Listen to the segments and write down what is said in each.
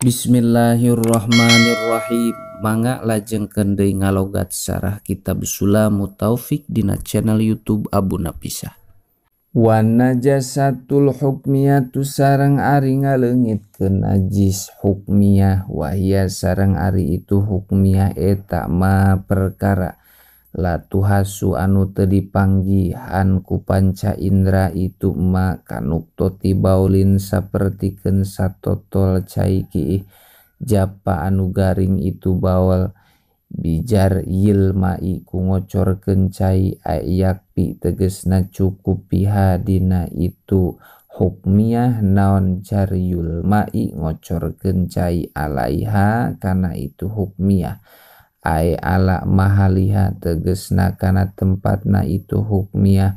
Bismillahirrahmanirrahim. Mangga lajengkeun deui ngalogat sarah kitab Sulamut Taufik dina channel YouTube Abu Napisah. Wan najasatul hukmiyatu sareng ari ngaleungitkeun najis hukmiyah wahia sareng ari itu hukmiyah eta ma perkara latuhasu anu teu dipanggihan ku panca indra itu ma kanuktoti baulin sapertikeun satotol cai kiih japa anu garing itu baol bijar yilmai ku ngocorkeun cai ayakpi tegesna cukup piha dina itu hukmiyah naon jaryul mai ngocorkeun cai alaiha kana itu hukmiyah ai ala mahaliha tegesna kana tempatna itu hukmiyah.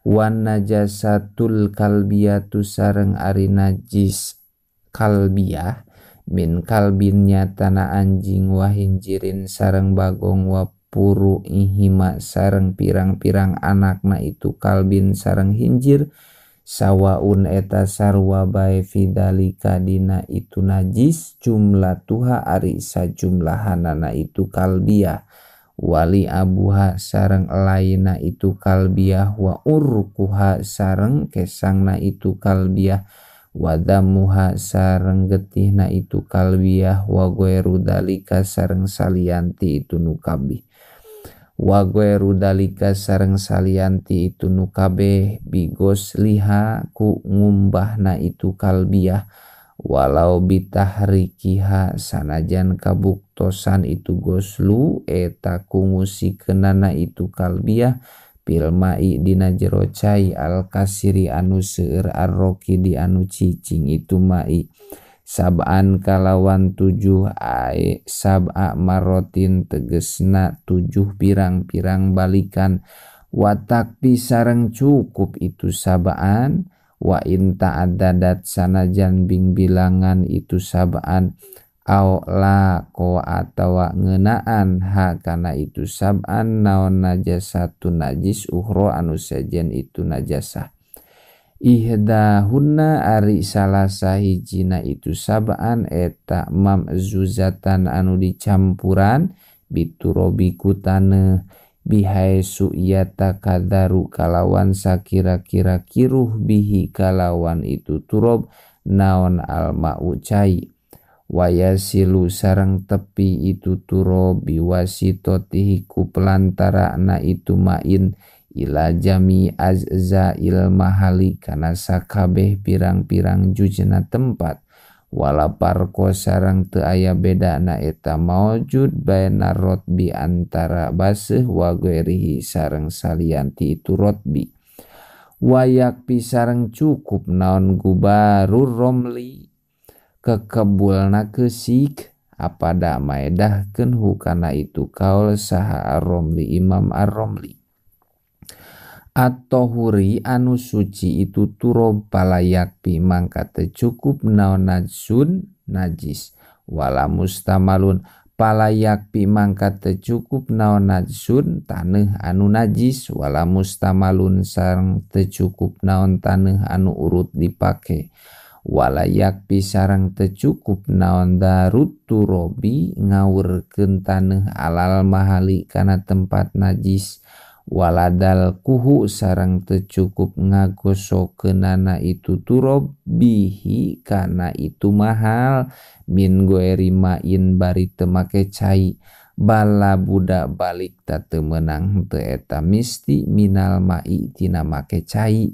Wan najasatul kalbiyatu sareng ari najis kalbiyah min kalbin nyatana anjing wa hinjirin sareng bagong wa puru ihima sareng pirang-pirang anakna itu kalbin sareng hinjir sawaun eta sarwa bae fidalika dina itu najis jumlah tuha ari sajumlahanana itu kalbiyah wali abuha sareng laina itu kalbiyah wa urkuha sareng kesangna itu kalbiyah wadamuha sareng getihna itu kalbiyah wa ghairu dalika sareng salianti itu nu kabeh wa ghairu dalika sareng salianti itu nu kabeh bigos liha ku ngumbahna itu kalbiyah walau bitahrikiha sanajan kabuktosan itu goslu eta ku ngusikeunana itu kalbiyah pilmai dina jero cai al kasiri anu seueur arroki di anu cicing itu mai sab'an kalawan 7 ae sab'a marotin tegesna 7 pirang-pirang balikan watakpi sareng cukup itu sab'an wa in ta'addadat sanajan bing bilangan itu sab'an aw la ko atawa ngeunaan ha kana itu sab'an naon najasatu najis ukhra anu sejen itu najasah ihdahunna ari salah sahijina itu sab'an eta mamzuzatan anu dicampuran biturobi ku taneuh bihaesu yatakadzaru kalawan sakira-kira kiruh bihi kalawan itu turob naon alma'u cai wayasilu sareng tepi itu turob biwasitotihi ku pelantarana itu main ila jami azzail mahali kana sakabeh pirang-pirang jujna tempat wala parko sareng teu aya bedana eta maujud baina rotbi antara baseuh wa ghairihi sareng salianti itu rotbi wayak pisareng cukup naon gubarur romli kekebulna keusik apada maedahkeun hukana itu kaul saha ar-Romli Imam ar-Romli at-tohuri anu suci itu turob palayakpi mangka teu cukup naon najsun najis wala mustamalun palayakpi mangka teu cukup naon najsun taneuh anu najis wala mustamalun sareng teu cukup naon taneuh anu urut dipake walayakpi sareng teu cukup naon darut turobi ngawurkeun taneuh alal mahali kana tempat najis waladal kuhu sareng teu cukup ngagosokeunana itu turob bihi kana itu mahal min ghairi ma'in bari teu make cai bala budak balik ta teu meunang teu eta misti minal ma'i tina make cai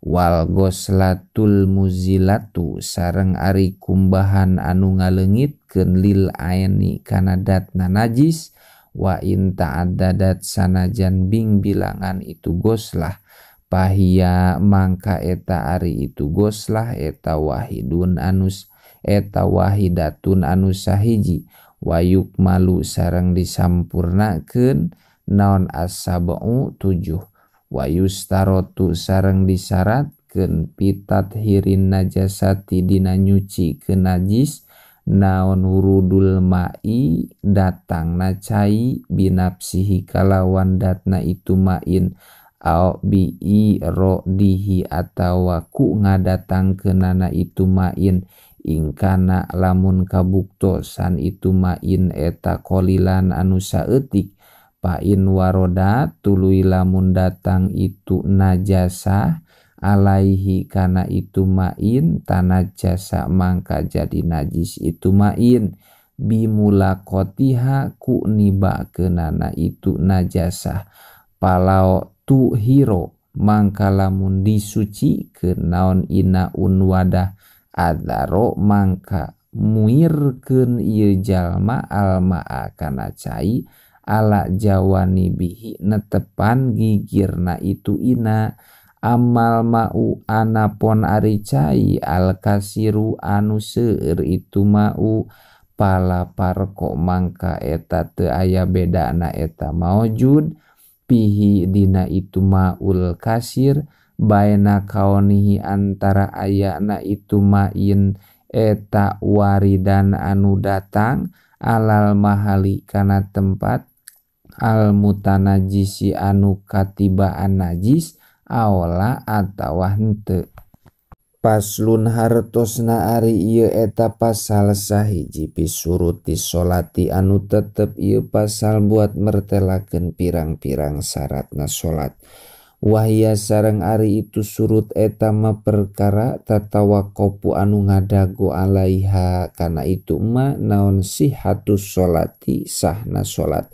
wal goslatul muzilatu sareng ari kumbahan anu ngaleungitkeun lil aini kana datna najis wa in ta'addadat sanajan bing bilangan itu goslah pahia mangka eta ari itu goslah eta wahidun anus eta wahidatun anu sahiji wayuk malu sareng disampurnakeun naon as-sab'u 7 wayustarotu sareng disyaratkeun pitathirin najasati dina nyuci ke najis naon wurudul ma'i datangna cai binapsihi kalawan datna itu ma'in au bi'i rodihi atawa ku ngadatangkeunana itu ma'in Ingkana lamun kabuktosan itu main eta qolilan anu saeutik pain waroda tuluy lamun datang itu najasah alaihi kana itu main tanajasa mangka jadi najis itu main bimulakotiha ku nibakeunana itu najasah palao tuhiro mangka lamun disucikeun naon inaun wadah adaro mangka muirkeun ieu jalma almaa kana cai ala jawani bihi netepan gigirna itu ina amal mau anapon ari cai alkasiru anu seueur itu mau pala parko mangka eta teu aya bedana eta maujud pihi dina itu maul kasir baena kaonihi antara ayana itu main eta waridan anu datang alal mahali kana tempat al mutanajisi anu katibaan najis aola atawa henteu. Paslun hartosna ari ieu eta pasal sahiji pisuruti sholati anu tetep ieu pasal buat mertelakeun pirang-pirang syaratna salat. Wahya sareng ari itu surut eta ma perkara tatawakopu anu ngadago alaiha kana itu ma naon sihatus sholati sahna salat.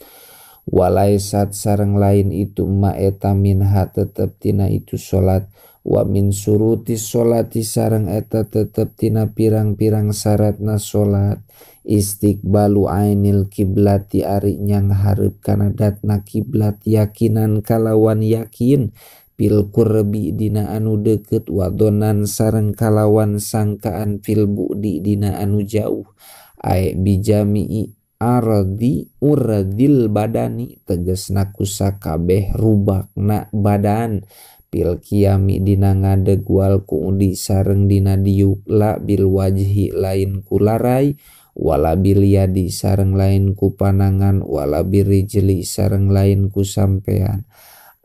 Walaisat sareng lain itu ma eta minha tetep tina itu salat. Wa min suruti sholati sareng eta tetep tina pirang-pirang syaratna salat. Istiqbalu ainil kiblati ari nyang hareup kana datna kiblat yakinan kalawan yakin pil qurbi dina anu deukeut wadonan sareng kalawan sangkaan fil bu'di dina anu jauh ae bijami'i ardi uradil badani tegesna kusakabeh rubakna badan pil kiami dina ngadeg wal kuudi sareng dina diuk la bil wajhi lain kularai wala bil yadi sareng lain ku panangan wala birijli sareng lain ku sampean.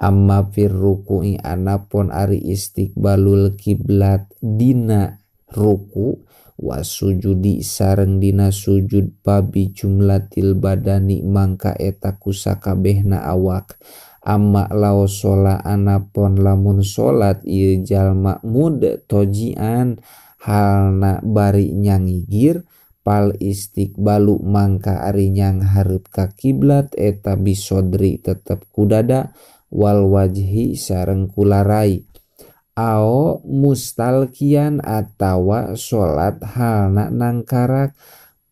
Amma fir ruku'i anapon ari istiqbalul kiblat dina ruku wasujudi sareng dina sujud pabi jumlatil badani mangka eta kusakabehna awak. Amma lao shola anapon lamun sholat ieu jalma mud tojian halna bari nyangigir pal istiqbalu mangka ari nyang hareup ka kiblat eta bisodri tetep kudada wal wajhi sareng kularai ao mustalkian atawa sholat halna nangkarak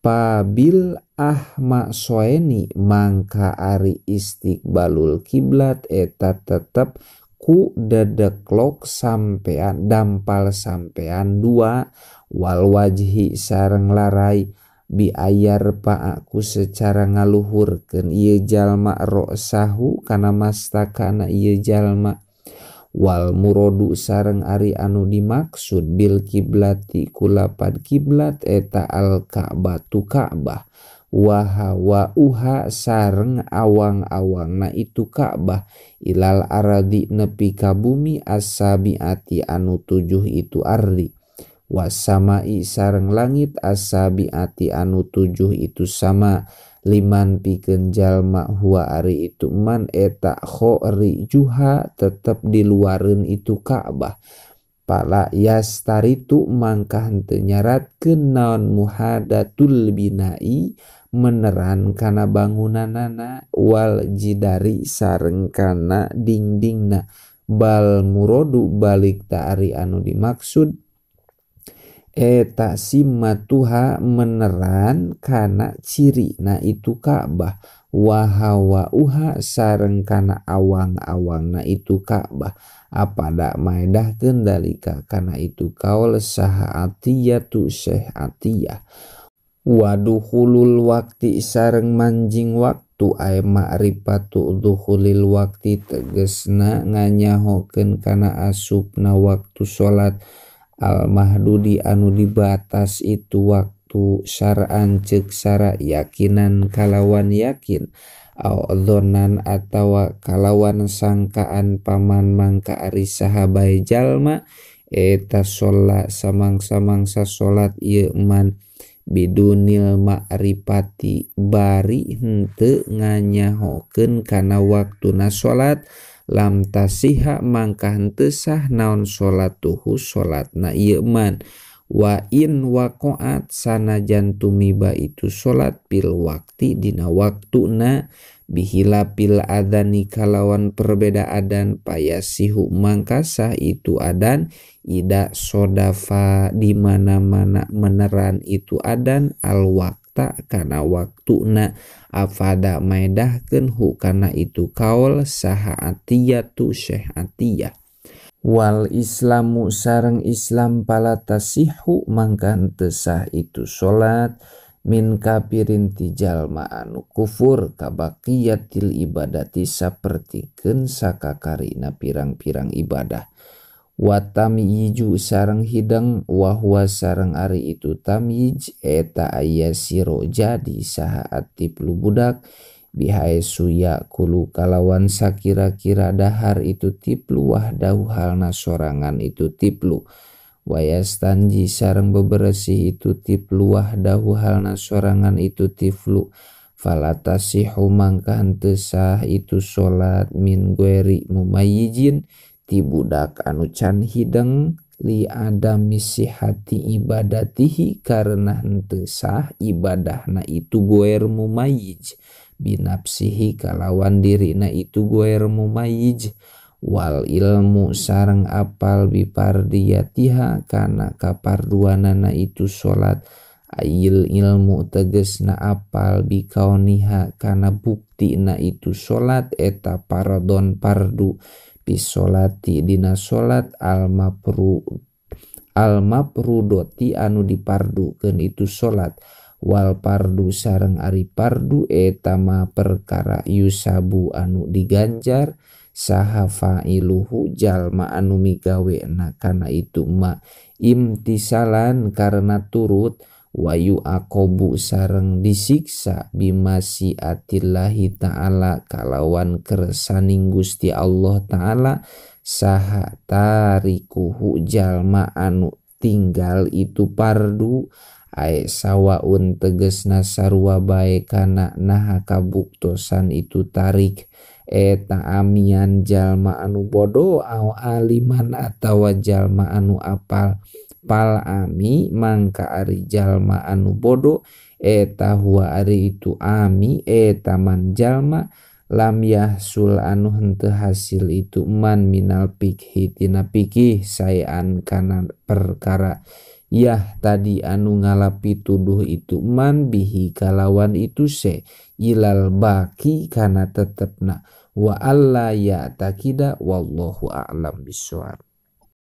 pabil ahma soeni mangka ari istiqbalul kiblat eta tetep ku dedeklok sampean dampal sampean dua wal wajhi sareng larai bi ayar paaku secara ngaluhurkeun ieu jalma ro'sahu kana mastakana ieu jalma wal murodu sareng ari anu dimaksud bil kiblati kulapad kiblat eta al ka'batu ka'bah waha wa uha sareng awang-awangna itu Ka'bah ilal aradi nepi ka bumi asabiati anu tujuh itu ardi wasamai sareng langit asabiati anu tujuh itu sama liman pikeun jalma huwa ari itu man eta khori juha tetep diluareun itu Ka'bah pala yastaritu mangka henteu nyaratkeun naon muhadatul binai meneran kana bangunanana wal jidari sareng kana dingdingna bal murodu balik ta ari anu dimaksud eta simmatuha meneran kana ciri na itu Ka'bah wahawa uha sareng kana awang-awang na itu Ka'bah apada maedahkeun dalika kana itu kaul saha atiyatu Syekh Atiyah waduhulul wakti sareng manjing waktu ay ma'rifatu dukhulil wakti tegesna nganyahokeun kana asupna waktu salat al mahdudi anu dibatas itu waktu syar'an ceuk sara yakinan kalawan yakin au dzonan atawa kalawan sangkaan paman mangka ari saha bae jalma Eta sholat samangsa-mangsa salat ieu man bidunil ma'rifati bari henteu nganyahokeun kana waktuna salat lam tasiha mangka henteu sah naon salatuhu salatna ieu man wa in waqa'at sanajan tumiba itu salat pil waqti dina waktuna bihilapil adani kalawan perbedaan payasihu mangka sah itu adan ida sodafa di mana-mana meneran itu adan al waqta kana waktuna afada maedahkeun hu kana itu kaul saha atiyatu Syekh Atiyah. Wal islamu sareng Islam pala tasihu mangka henteu sah itu salat min kafirin ti jalma anu kufur kabaqiyatil ibadati sapertikeun sakakarina pirang-pirang ibadah. Wa tamyiju sareng hideng wa huwa sareng ari itu tamyij eta aya siro jadi saha atiplu budak bihaesu yakulu kalawan sakira-kira dahar itu tiplu wahdahu halna sorangan itu tiplu wayastanji sareng beberesih itu tiplu wahdahu halna sorangan itu tiflu falatasihu mangka henteu sah itu salat min gueri mumayyijin ti budak anu can hideng li adami sihati ibadatihi karena henteu sah ibadahna itu guer mumayyij binafsihi kalawan dirina itu guer mumayyij wal ilmu sareng apal bipardiyatiha kana kaparduanana itu salat ayil ilmu tegesna apal bikauniha kana buktina itu salat eta paradon pardu pisolati dina salat almaprudoti anu dipardukeun itu salat wal pardu sareng ari pardu eta mah perkara yusabu anu diganjar saha fa'iluhu jalma anu migawena kana itu ma imtisalan karena turut wayu aqobu sareng disiksa bimasiatillahi ta'ala kalawan kersaning Gusti Allah ta'ala saha tarikuhu jalma anu tinggal itu pardu ae sawaun tegesna sarua bae kana naha kabuktosan itu tarik eta amian jalma anu bodoh au aliman atawa jalma anu apal pal ami mangka ari jalma anu bodoh eta huwa ari itu ami eta man jalma lam yahsul anu henteu hasil itu man minal pikhi tina pikih saean kana perkara yah tadi anu ngalapi tuduh itu man bihi kalawan itu se ilal baki kana tetepna wa alla ya takida wallahu a'lam bissawab.